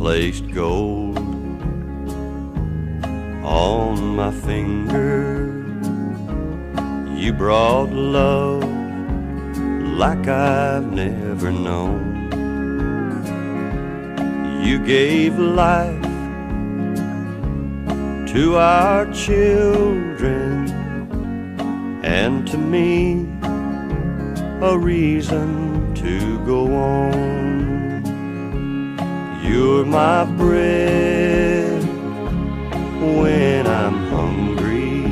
Placed gold on my finger. You brought love like I've never known. You gave life to our children and to me a reason to go on. You're my bread when I'm hungry.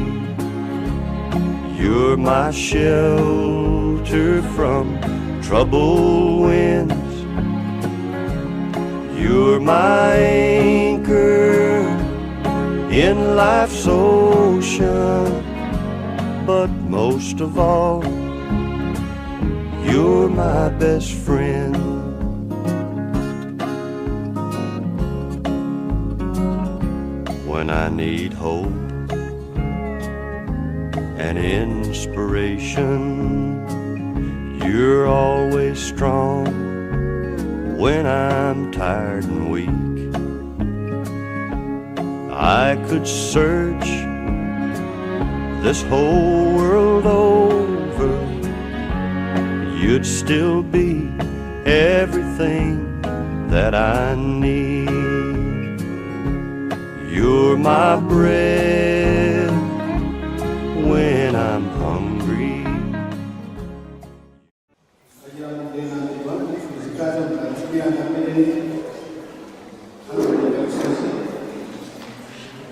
You're my shelter from troubled winds. You're my anchor in life's ocean. But most of all, you're my best friend. When I need hope and inspiration, you're always strong when I'm tired and weak. I could search this whole world over, you'd still be everything that I need. You're my bread when I'm hungry. Bagira ngo mbere na mbere bamwifuza ikaze mu kazi k'irangamimerere hano mu Nyarusozi,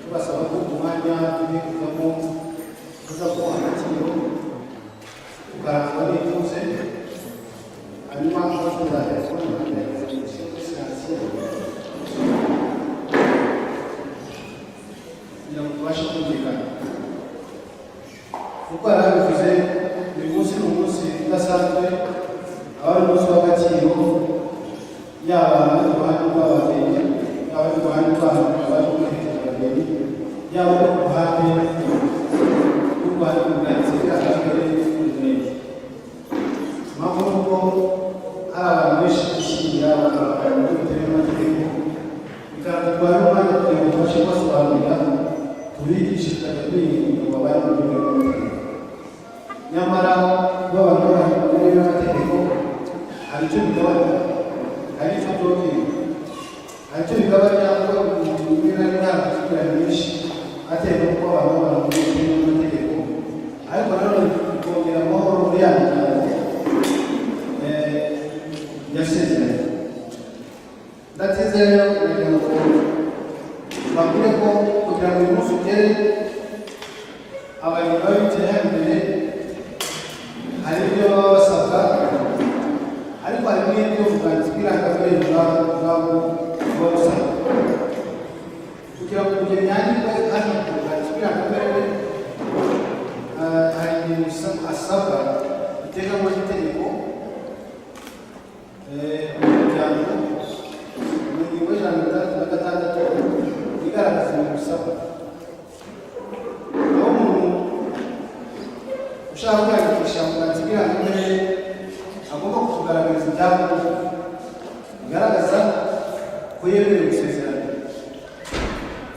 tubasaba ko umwanya tugiye kujyamo tuza kuwuha agaciro, ukarangwa n'ituze, hanyuma aho tuzajya kubona siyansiye kugira ngo tubashe kumvikana. Kuko yari abivuze, uyu munsi ni umunsi udasanzwe, aba ari umunsi w'agaciro, yaba ari ku ruhande rw'abageni, yaba ari ku ruhande rw'abaje guherekeza abageni, yaba ari ku ruhande rw'u Rwanda rwanditse bw'akarere n'umurenge. Impamvu ni uko hari abantu benshi bishyingira bakabakara mu buryo butemewe n'amategeko, bikadutwara umwanya kugira ngo tubashe kubasobanurira, tubigishe, tukajya kwirinda ngo babane mu buryo bwemewe n'amategeko. Nyamara kuba abantu babanye mu buryo bwemewe n'amategeko hari icyo bigabanya, hari icyo byongera, hari icyo bigabanya kuba rimwe na rimwe hari amakimbirane menshi aterwa no kuba abantu babana mu buryo butemewe n'amategeko, ariko nanone bikongera amahoro muri ya miryango yasezeranye. Ndatinze rero, kugira ngo babwire ko kugira ngo uyu munsi ugere, abageni baba bicaye hano imbere, hari ibyo baba basabwa, ariko hari n'ibyo ubwanditsi bw'irangamimerere ubwabwo buba busabwa kugira ngo umugeni yandikwe hano ku bwanditsi bw'irangamimerere. Hari ibintu asabwa biteganywa n'itegeko mu muryango mu ngingo ya 166 igaragaza ibintu bisabwa, aho umuntu ushaka kwiyandikisha mu bwanditsi bw'irangamimerere agomba kutugaragariza ibyangombwa bigaragaza ko yemerewe gusezerana.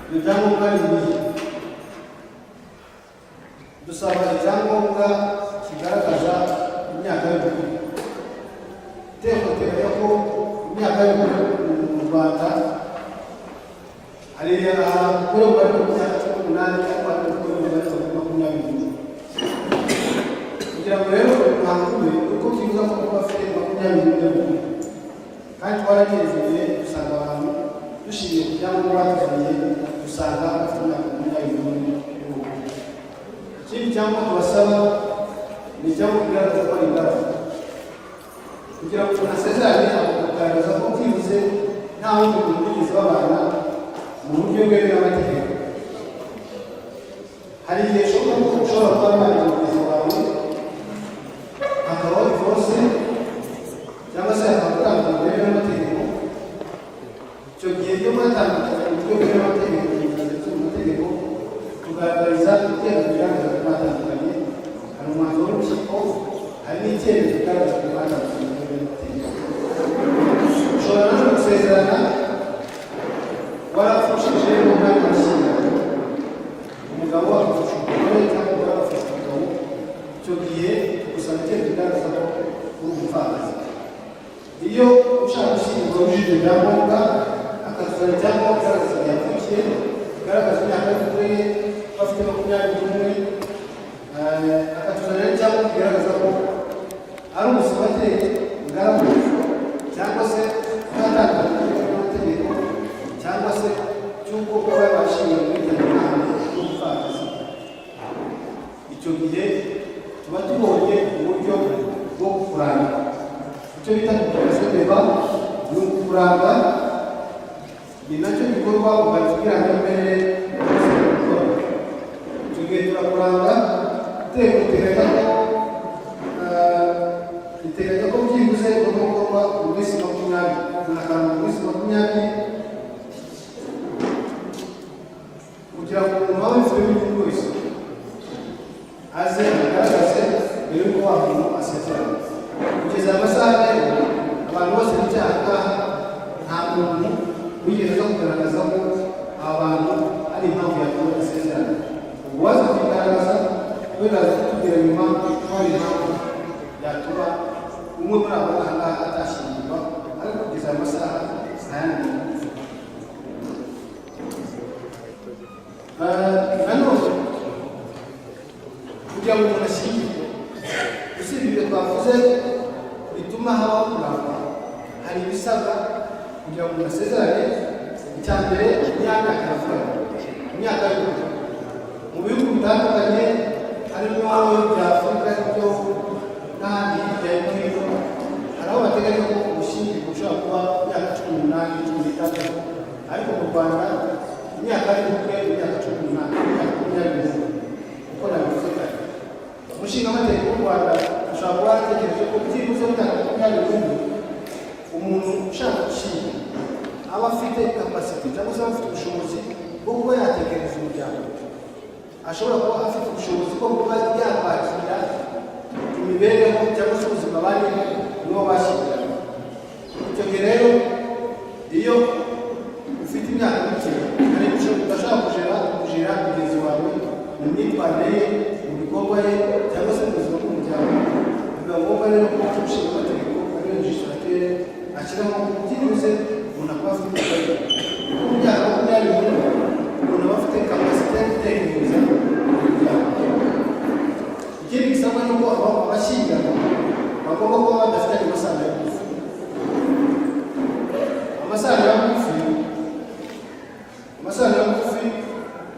Ibyo byangombwa ni ibihe? Dusaba icyangombwa kigaragaza imyaka y'ubukure. Itegeko riteganya ko imyaka y'ubukure mu Rwanda hari ahantu bari ku myaka 18, ariko hari n'ubukure bari kuri 21. Kugira ngo rero umuhango ube uko byibuza ko kuba afite 21 y'ubukure, kandi twaragenzeye dusanga abantu, dushingiye ku byangombwa batuzaniye, dusanga bafite imyaka 21 y'ubukure. Ikindi cyangombwa tubasaba ni icyangombwa kigaragaza ko ari ingaragu. Kugira ngo umuntu asezerane, agomba kugaragaza ko byibuze nta wundi muntu wigeze babana mu buryo bwemewe n'amategeko. Hari igihe ushobora ko ushobora kuba wabanye na mugenzi wawe, hakabaho divorce cyangwa se hakaba gutandukana byemewe n'amategeko. Icyo gihe iyo mwatandukanye mu buryo bwemewe n'amategeko, ndetse mu mategeko tugaragariza icyemezo kigaragaza ko mwatandukanye. Hari umwanzuro w'urukiko, hari n'icyemezo kigaragaza ko mwatandukanye mu buryo bwemewe n'amategeko. Ushobora nanone gusezerana. Icyo gihe tugusaba icyemezo kigaragaza ko uri umupfakazi. Iyo ushaka gushyingirwa wujuje ibyangombwa, akatuzana icyangombwa kigaragaza igihe yavukiye, kigaragaza imyaka y'ubukure ye, ko afite 21, akatuzanira icyangombwa kigaragaza ko ari umuseribateri, ingaragu, cyangwa se ntatandukanye n'amategeko, cyangwa se cy'uko kuba yabashije kwitabira Imana n'umupfakazi. Icyo gihe tuba tubonye uburyo bwo kuranga, icyo bita publication de bans. Ni ukuranga, ni nacyo gikorwa ugahita irangamimerere gukora. Icyo gihe turakuranga. Itegeko riteganya ko byibuze ugomba gukorwa mu minsi 20, umuntu akaranga mu minsi 20, kugira ngo umuntu waba wabifitemo inyungu wese aze agaragaze mbere y'uko wa muntu asezerana. Kugeza aya masaha rero, abantu bose bicaye aha ngaha, nta muntu wigeze aza kugaragaza ko aba bantu ari impamvu yatuma badasezerana. Ubwo waza kubigaragaza, wenda aza kutubwira nyuma ko hari impamvu yatuma umwe muri abo aha ngaha atashyingirwa, ariko kugeza aya masaha nta yandi makuru. Nanone kugira ngo umuntu ashyingirwe, usibye ibyo twavuze bituma habaho kurangwa, hari ibisabwa kugira ngo umuntu asezerane. Icya mbere ni ya myaka yavugaga, imyaka y'ubukure. Mu bihugu bitandukanye, harimo ibya Afurika, ibyo n'ahandi hirya no hino, hari aho bateganya ko ubushyingirwe bushobora kuba imyaka 18, 16, ariko mu Rwanda imyaka y'ubukure ni imyaka 18, imyaka 21. Uko nabivuze kare, umushinga w'u Rwanda ushobora kuba waratekereje ko byibuze mu myaka 21 umuntu ushaka gushyingirwa aba afite capacité, cyangwa se aba afite ubushobozi bwo kuba yatekereza umuryango, ashobora kuba afite ubushobozi bwo kuba yakwakira imibereho cyangwa se ubuzima barimo n'uwo bashyingiranywe. Icyo gihe rero, iyo ufite imyaka mike, hari udashobora kujera mugenzi wawe mu myitwarire ye, mu bikorwa ye, cyangwa se mu buzima bw'umuryango. Biba ngombwa rero ko umushinga w'amategeko, ari législateur, ashyiraho byibuze umuntu akaba afite imyaka, kuko mu myaka 21 umuntu aba afite capacité yo gutekereza umuryango. Ikindi gisabwa ni uko abashyingiranywe bagomba kuba badafitanye amasano ya bugufi. Amasano ya bugufi, amasano ya bugufi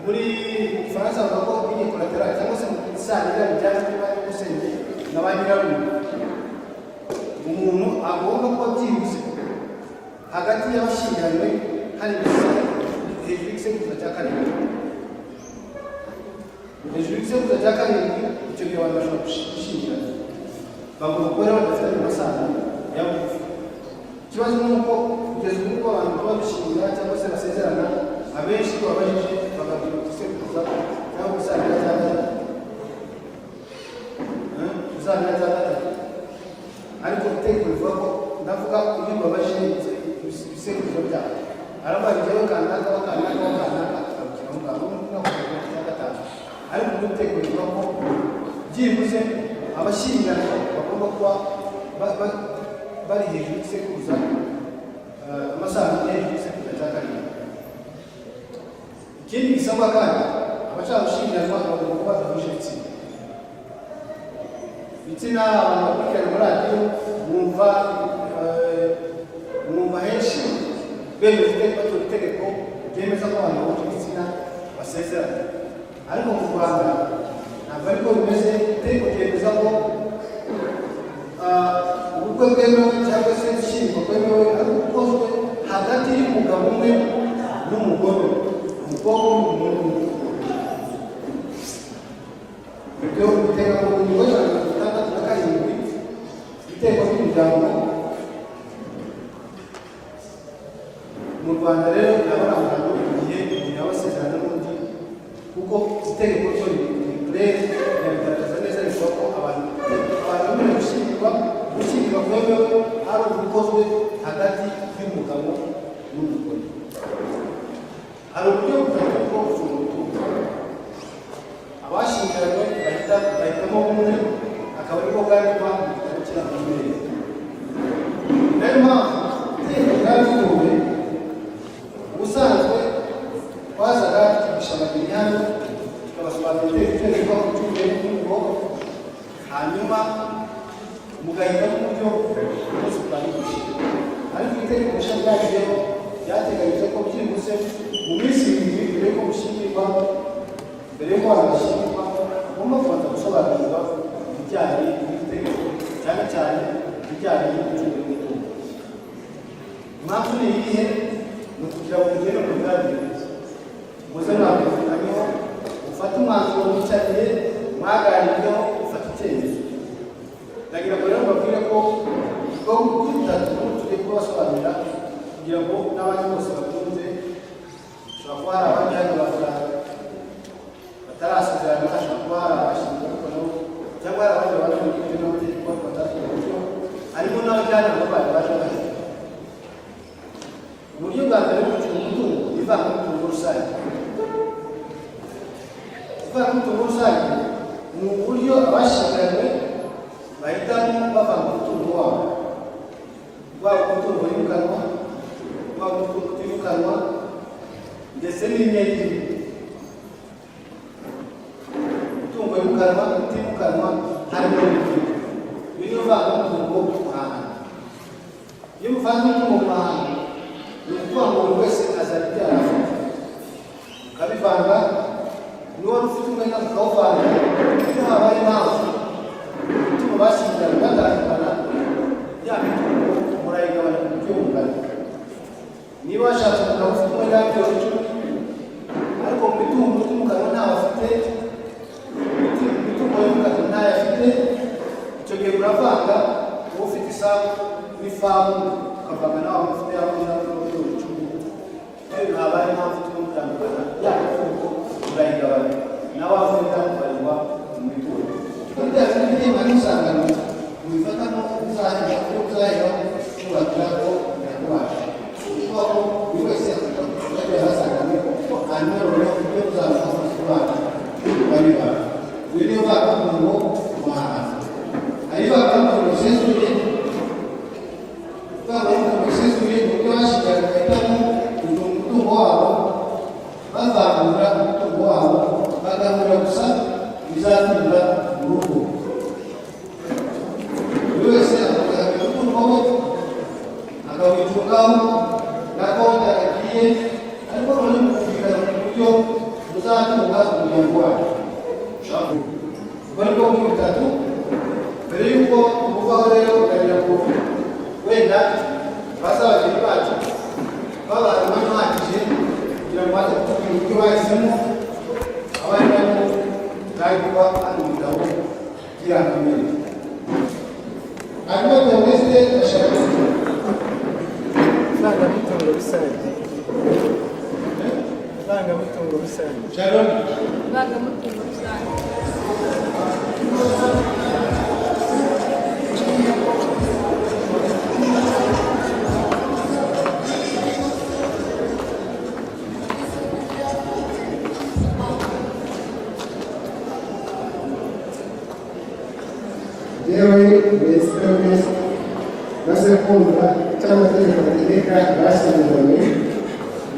muri mu Gifaransa bavuga ko ligne collatérale, cyangwa se mu isano iriya bijyanye niba nyogosenge na ba nyirarume. Umuntu agomba kuba byibuze hagati y'abashyingiranywe hari hejuru y'igisekuruza cya karindwi, hejuru y'igisekuruza cya karindwi. Icyo gihe abantu bashobora gushyingirana. Bagomba kuba rero badafitanye amasano ya bugufi. Ikibazo ni uko kugeza ubu ngubu abantu baba bishingira cyangwa se basezerana, abenshi babajije bakabwira igisekuruza cyangwa gusangira cya gatatu, gusangira cya gatatu, ariko itegeko rivuga ko, ndavuga iyo babajije ibisekuruza byabo, aravuga njyewe kanaka wa kanaka wa kanaka, akabishyira aho ngaho n'umwaka cya gatanu. Ariko muri itegeko rivuga ko byibuze abashyingiranwa bagomba kuba bari hejuru y'igisekuruza, amasano hejuru y'igisekuruza cya karindwi. Ikindi gisabwa kandi, abashaka gushyingiranwa bagomba kuba badahuje ibitsina. Ibitsina, abantu bakurikirana muri radiyo mwumva henshi bemeza itegeko, batora itegeko ryemeza ko abantu bahuje ibitsina basezerana, ariko mu Rwanda ntabwo ariko bimeze. Itegeko ryemeza ko ubukwe bwemewe cyangwa se gushyingirwa kwemewe ari ukozwe hagati y'umugabo umwe n'umugore umwe, umukobwa umwe n'umuhungu umwe. Ibyo bitega mu ngingo ya 67 iteko ry'umuryango mu Rwanda. Rero yaba ari ahantu igihe umuntu yaba asezerana n'undi, kuko itegeko ryo rero rirabigaragaza neza, rivuga ko abantu bemerewe gushyingirwa, gushyingirwa kwemewe ari ubukozwe hagati y'umugabo n'umugore. Hari uburyo butatu bwo gucunga umutungo. Abashyingiranywe bahitamo umwe, akaba aribwo bwandikwa mu gitabo cy'irangamimerere. Nayo mpamvu itegeko ryaravuguruwe. Ubusanzwe twazaga tukigisha abageni hano, tukabasobanurira itegeko rivuga ku micungire y'umutungo, hanyuma mugahitamo uburyo bwose bwandikishije. Ariko itegeko rishya ryagiyeho ryateganyije ko byibuze mu minsi 7 mbere y'uko mushyingirwa, mbere y'uko abantu bashyingirwa, bagomba kubanza gusobanurirwa ibijyanye n'itegeko, cyane cyane ibijyanye n'imicungire y'umutungo. Impamvu ni iyihe? Ni ukugira ngo mugende mu biganiro, muze mwabyumvikanyeho, mufate umwanzuro mwicariye, mwaganiriyeho, mufate icyemezo. Ndagira ngo rero mbabwire ko ubwo bitatu tugiye kubasobanurira kugira ngo n'abandi bose babyumve. Ushobora kuba hari abandi hano batarasezerana, hashobora kuba hari abashinzwe ariko nabo, cyangwa hari abandi baje muri ibyo n'amategeko ariko batasobanukiwe, harimo n'abajyanama bayo baje bahari. Uburyo bwa mbere bwo gucunga umutungo ni ivangamutungo rusange. Ivangamutungo rusange ni uburyo abashyingiranywe bahitamo bavanga umutungo wabo, waba umutungo wimukanwa, waba umutungo utimukanwa, ndetse n'imyenda irimo. Umutungo wimukanwa, utimukanwa, harimo n'imitungo. Iyo niyo vangamutungo muhahano. Iyo muvanze umutungo muhahano, ni ukuvuga ngo buri wese azana ibyo yari afite mukabivanga, n'uwari ufite umwenda mukawuvanga. Iyo habaye impamvu ituma bashyingiranywe batandukana, ya mitungo murayigabana ku buryo bungana. Niba washatse umugabo ufite umwenda wa miliyoni 10, ariko mu mitungo utimukanwa ntawe afite, imitungo yimukanwa ntayo afite, icyo gihe muravanga. Uba ufite isambu n'ifamu ukavanga nawe ufite yawe miliyoni 10. Iyo habaye impamvu ituma mutandukana, ya mitungo murayigabana, nawe mwenda ubarirwa mu mitungo. Kuri bya bindi bigenda n'isangano mubifatamo, muzahera ibyo muzahera mwubakira ko umuryango wacu, kuko buri wese akajya yarasanganywe, hanyuma noneho ibyo muzabasha kubana babibana. Uyu niyo vangamutungo muhahano. Hari ivangamutungo risesuye. Ivangamutungo risesuye ni uburyo bashyingiranywe bahitamo gucunga umutungo wabo, bavangura umutungo wabo, bagahura gusa bizatunga urugo. Buri wese akagira umutungo we akawicungaho na konti agiye, ariko noneho mukumvikana ku buryo muzatunga umuryango wacu. Ubwo ni bwo buryo butatu. Mbere y'uko muvaho rero, ukagira ngo wenda baze abageni bacu babaye umwanya uhagije kugira ngo baze kutubwira uburyo bahisemo, abari barimo bwandikwa hano mu bitabo by'irangamimerere. Hanyuma Theoneste ashaka Ivangamutungo rusange. Ivangamutungo rusange. Sharon. Ivangamutungo rusange. Yewe Theoneste, maze kumva icyo amategeko ategeka abashyingiranywe,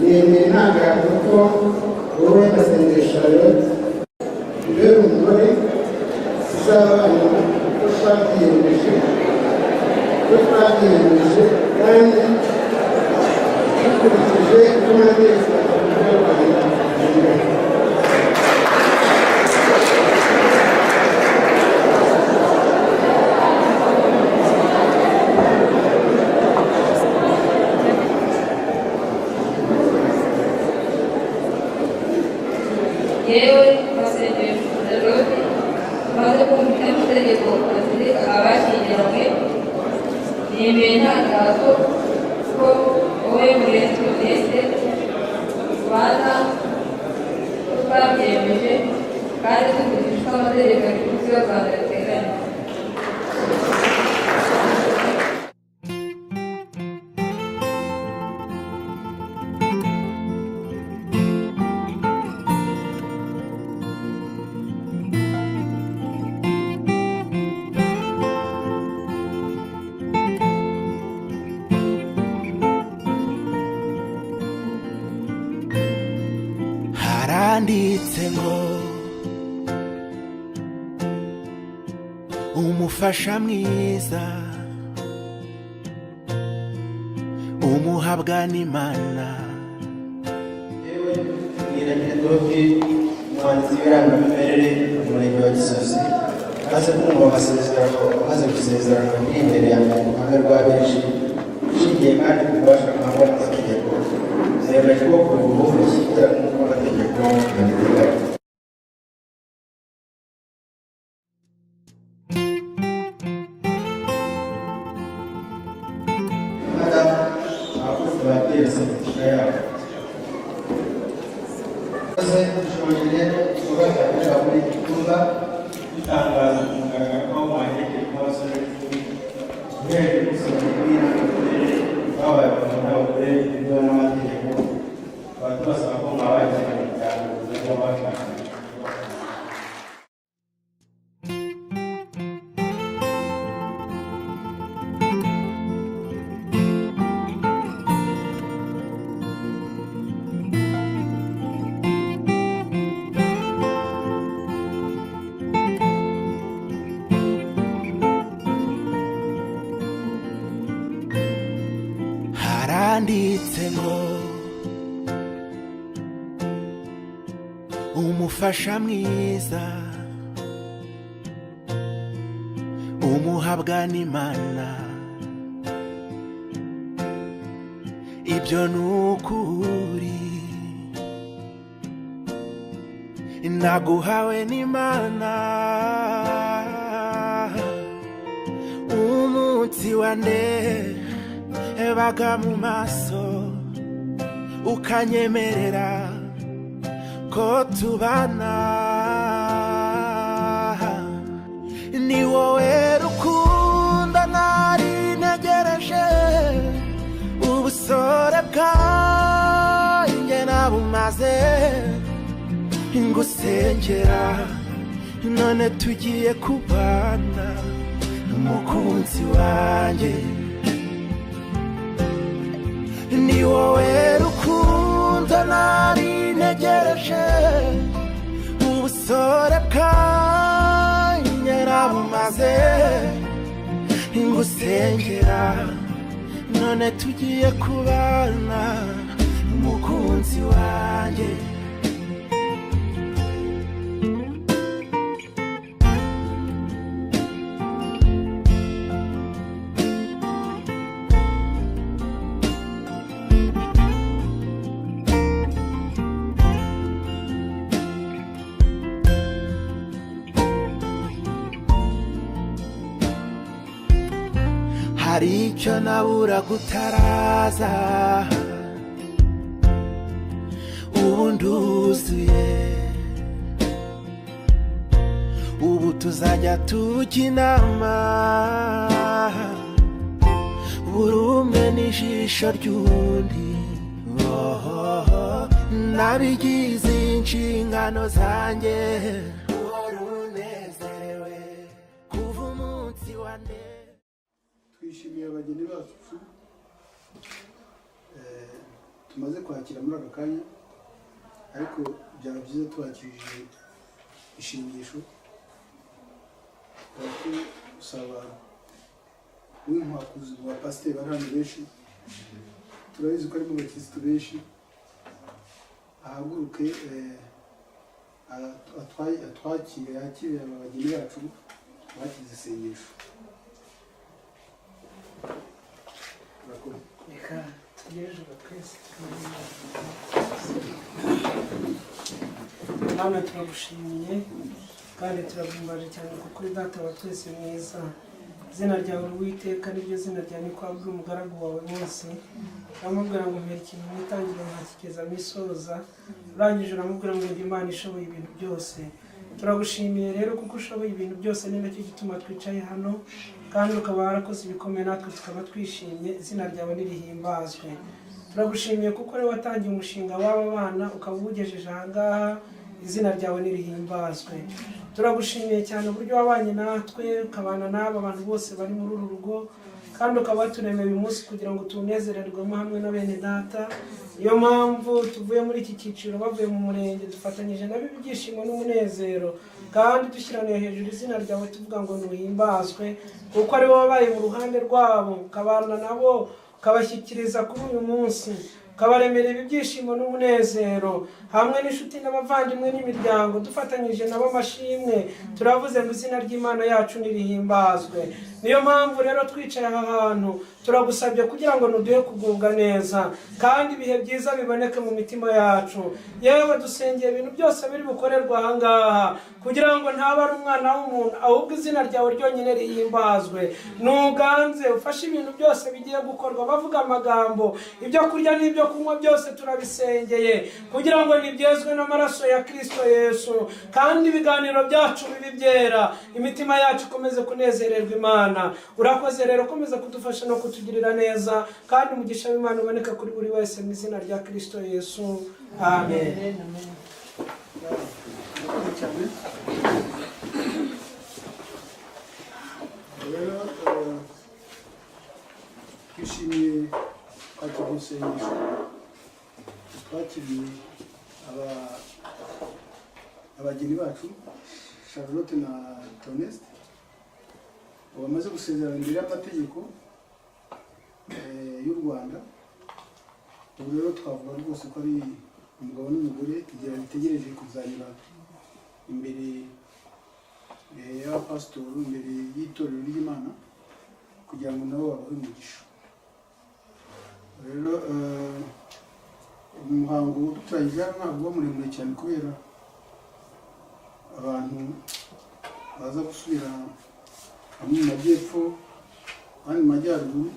nemeye nta gahato ko wowe Masengesho Charlotte mbere umugore tuzabana uko twabyiyemeje kandi dukurikije uko amategeko ya Repubulika y'u Rwanda ateganya. Yewe Masengesho Charlotte, maze kumva icyo amategeko ategeka abashyingiranywe, nemeye nta gahato ko wowe Murenzi Theoneste tubana uko twabyiyemeje kandi dukurikije uko amategeko ya Repubulika y'u Rwanda abiteganya. Umufasha mwiza, umuhabwa n'Imana. Yewe Niragire Dodi, umwanditsi w'irangamimerere mu murenge wa Gisozi, maze kumva amasezerano, maze gusezerana biri imbere yanjye mu ruhame rwa benshi, ushingiye kandi ku bubasha mpabwa n'amategeko, nemeje ko kuva ubu mushyingira nk'uko amategeko abiteganya. Madamu, abakozi bakire seritifika yabo. Maze dushoboye rero igikorwa cyakorera muri iki cyumba, dutangaza ku mugaragaro ko mwaherekejwe n'abasore n'inkumi, uhereye ku isomero ry'irangamimerere, babaye abagabo n'abagore bemewe n'amategeko, tukaba tubasaba ko mwabakira mu miryango muzajya bashakanye. Haranditse ngo umufasha mwiza, umuhabwa n'Imana. Ibyo ni ukuri, naguhawe n'Imana. Umunsi wa baga mu maso, ukanyemerera ko tubana, ni wowe rukundo nari ntegereje. Ubusore bwanjye nabumaze ngusengera, none tugiye kubana, umukunzi wanjye. Ni wowe rukundo nari ntegereje, ubusore bwanjye nabumaze ngusengera, none tugiye kubana, umukunzi wanjye. Hari icyo nabura gutaraza, ubu nduzuye. Ubu tuzajya tujya inama, buri umwe n'ijisho ry'undi. Oh, nabigize inshingano zanjye uhora unezerewe kuva umunsi wa mbere. Twishimiye abageni bacu tumaze kwakira muri aka kanya, ariko byaba byiza tubakirije ishingisho. Tukaba tusaba uw'inkwakuzi mu bapasiteri bari hano benshi, turabizi ko harimo abakirisitu benshi, ahaguruke atwakire, yakire aba bageni bacu, bakize isengesho. Murakoze. Reka tugere ijoro twese. Namwe turagushimiye kandi turaguhimbaje cyane, kuko uri Data wa twese mwiza. Izina ryawe Uwiteka niryo zina ryawe, niko wabwiye umugaragu wawe Mose, uramubwira ngo mpera ikintu mu itangiriro nkakigeza mu isoza. Urangije uramubwira ngo ndi Imana ishoboye ibintu byose. Turagushimiye rero kuko ushoboye ibintu byose, ni nacyo gituma twicaye hano, kandi ukaba warakoze ibikomeye, natwe tukaba twishimye. Izina ryawe nirihimbazwe. Turagushimiye kuko ariwe watangiye umushinga w'aba bana, ukaba uwugejeje ahangaha. Izina ryawe nirihimbazwe. Turagushimiye cyane uburyo wabanye natwe, ukabana n'aba bantu bose bari muri uru rugo, kandi ukaba waturemeye uyu munsi kugira ngo tuwunezererwemo hamwe na bene data. Niyo mpamvu tuvuye muri iki cyiciro, bavuye mu murenge, dufatanyije nabo ibyishimo n'umunezero. Kandi dushyiraniye hejuru izina ryawe, tuvuga ngo ntuhimbazwe, kuko ari wowe wabaye mu ruhande rwabo, ukabana nabo, ukabashyikiriza kuri uyu munsi, ukabaremera ibi byishimo n'umunezero hamwe n'inshuti n'abavandimwe n'imiryango. Dufatanyije nabo amashimwe, turavuze ngo izina ry'Imana yacu nirihimbazwe. Niyo mpamvu rero twicaye aha hantu, turagusabye kugira ngo nuduhe kugubwa neza, kandi ibihe byiza biboneke mu mitima yacu. Yewe, dusengeye ibintu byose biri bukorerwe aha ngaha, kugira ngo ntabe ari umwana w'umuntu, ahubwo izina ryawe ryonyine rihimbazwe. Nuganze, ufashe ibintu byose bigiye gukorwa, bavuga amagambo, ibyo kurya n'ibyo kunywa byose, turabisengeye kugira ngo nibyezwe n'amaraso ya Kristo Yesu, kandi ibiganiro byacu bibe byera, imitima yacu ikomeze kunezererwa Imana. Urakoze rero, komeza kudufasha no kutugirira neza, kandi umugisha w'Imana uboneka kuri buri wese, mu izina rya Kristo Yesu, amen. Murakoze cyane. Rero twishimiye kwakira isengesho, twakiriye abageni bacu Charlotte na Theoneste bamaze gusezerana imbere y'amategeko y'u Rwanda. Ubu rero twavuga rwose ko ari umugabo n'umugore, igihe bitegereje kuzanyura imbere y'abapasitori, imbere y'itorero ry'Imana, kugira ngo nabo babahe umugisha. Rero umuhango duturangije hano ntabwo uba muremure cyane, kubera abantu baza gusubira, bamwe mu majyepfo, abandi mu majyaruguru.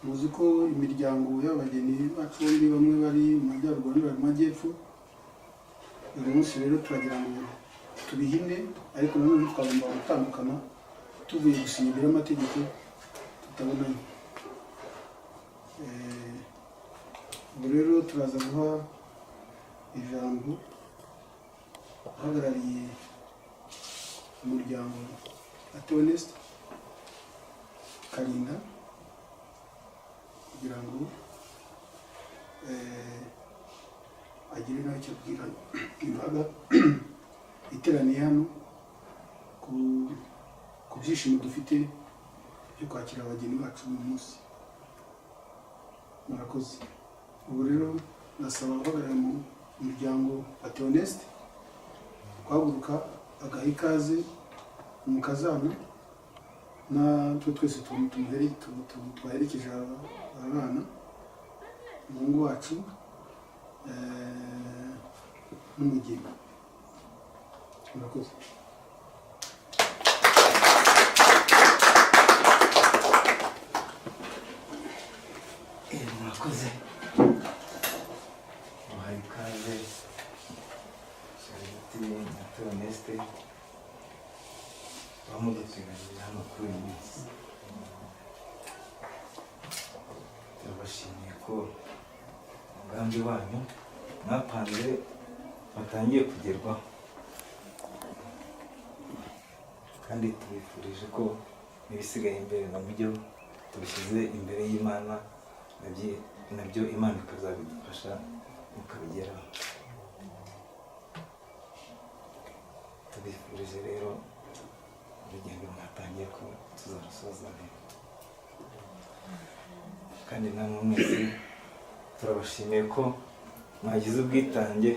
Muzi ko imiryango y'abageni bacu bombi, bamwe bari mu majyaruguru, abandi bari mu majyepfo. Uyu munsi rero turagira ngo tubihine, ariko nanone twagomba gutandukana tuvuye gusinya imbere y'amategeko tutabonanye. Ubu rero turaza guha ijambo uhagarariye umuryango wa Theoneste Karinda, kugira ngo agire nawe icyo abwira imbaga iteraniye hano ku byishimo dufite byo kwakira abageni bacu uyu munsi. Murakoze. Ubu rero ndasaba uhagarariye mu muryango wa Theoneste guhaguruka, agaha ikaze umukazana natwe twese twaherekeje aba bana, umuhungu wacu n'umugeni. Murakoze. Murakoze. Muhaye ikaze Charlotte na Theoneste bamuduteganyirije hano kuri uyu munsi. Turabashimiye ko umugambi wanyu mwapanze watangiye kugerwaho, kandi tubifurije ko n'ibisigaye imbere na mujyo tubishyize imbere y'Imana, nabyo Imana ikazabidufasha mukabigeraho. Tubifurije rero urugendo mwatangiye ko tuzarusoza neza. Kandi namwe mwese turabashimiye ko mwagize ubwitange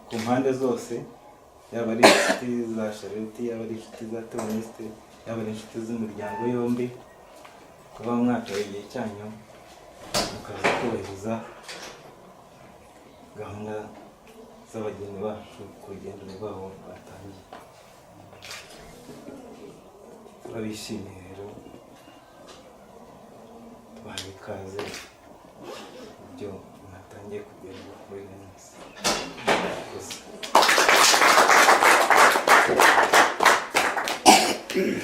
ku mpande zose, yaba ari inshuti za Charlotte, yaba ari inshuti za Theoneste, yaba ari inshuti z'imiryango yombi, kuba mwatoye igihe cyanyu mukaza kubahiriza gahunda z'abageni bacu ku rugendo rwabo batangiye. Turabishimiye rero, tubahaye ikaze ibyo mwatangiye kugeraho kuri uyu munsi. Murakoze.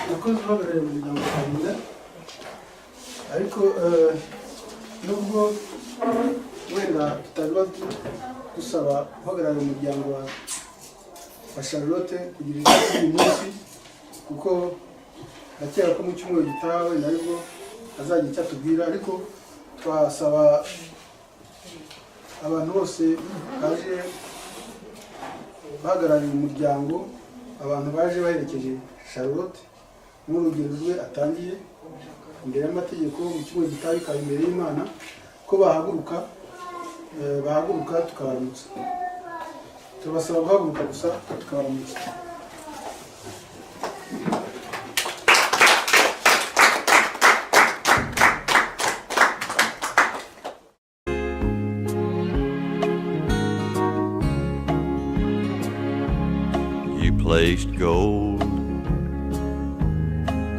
Abakozi uhagarariye umuryango Karinda. Ariko nubwo wenda tutari dusaba uhagarariye umuryango wa Charlotte kugira ijambo uyu munsi, kuko ndakeka ko mu cyumweru gitaha wenda aribwo azagira icyo atubwira, ariko twasaba abantu bose baje bahagarariye umuryango. Abantu baje baherekeje Charlotte n'urugendo rwe atangiye imbere y'amategeko mu cyumweru gitaha bikaba imbere y'Imana, ko bahaguruka tukabaramutsa. Turabasaba guhaguruka gusa tukabaramutsa. You placed gold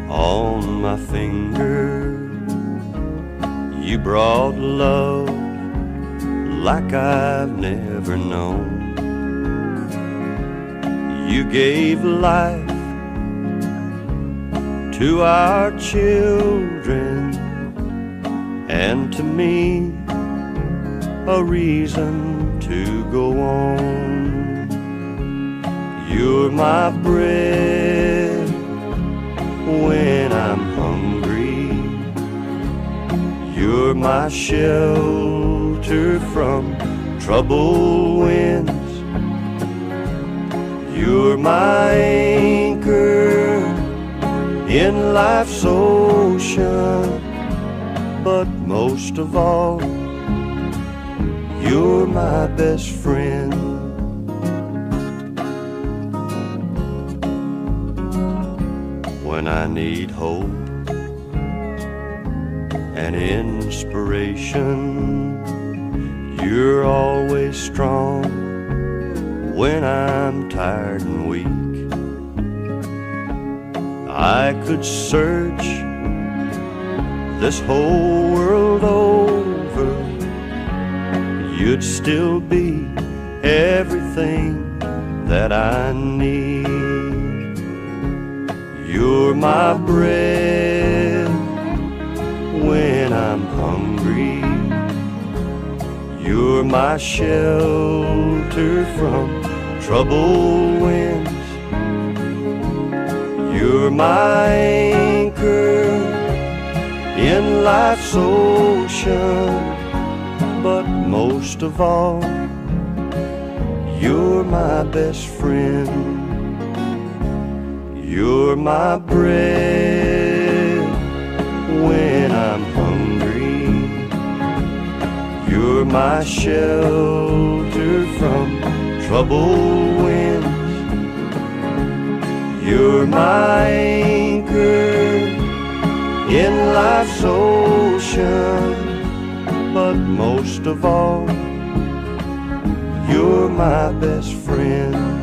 on my finger. You brought love like I've never known. You gave life to our children and to me a reason to go on. You're my bread when I'm hungry. You're my shelter from troubled winds. You're my anchor in life's ocean. But most of all, you're my best friend. When I need hope and inspiration, you're always strong when I'm tired and weak. I could search this whole world over, you'd still be everything that I need. You're my bread when I'm hungry. You're my shelter from troubled winds. You're my anchor in life's ocean. But most of all, you're my best friend. You're my bread when I'm hungry. You're my shelter from troubled winds. You're my anchor in life's ocean. But most of all, you're my best friend.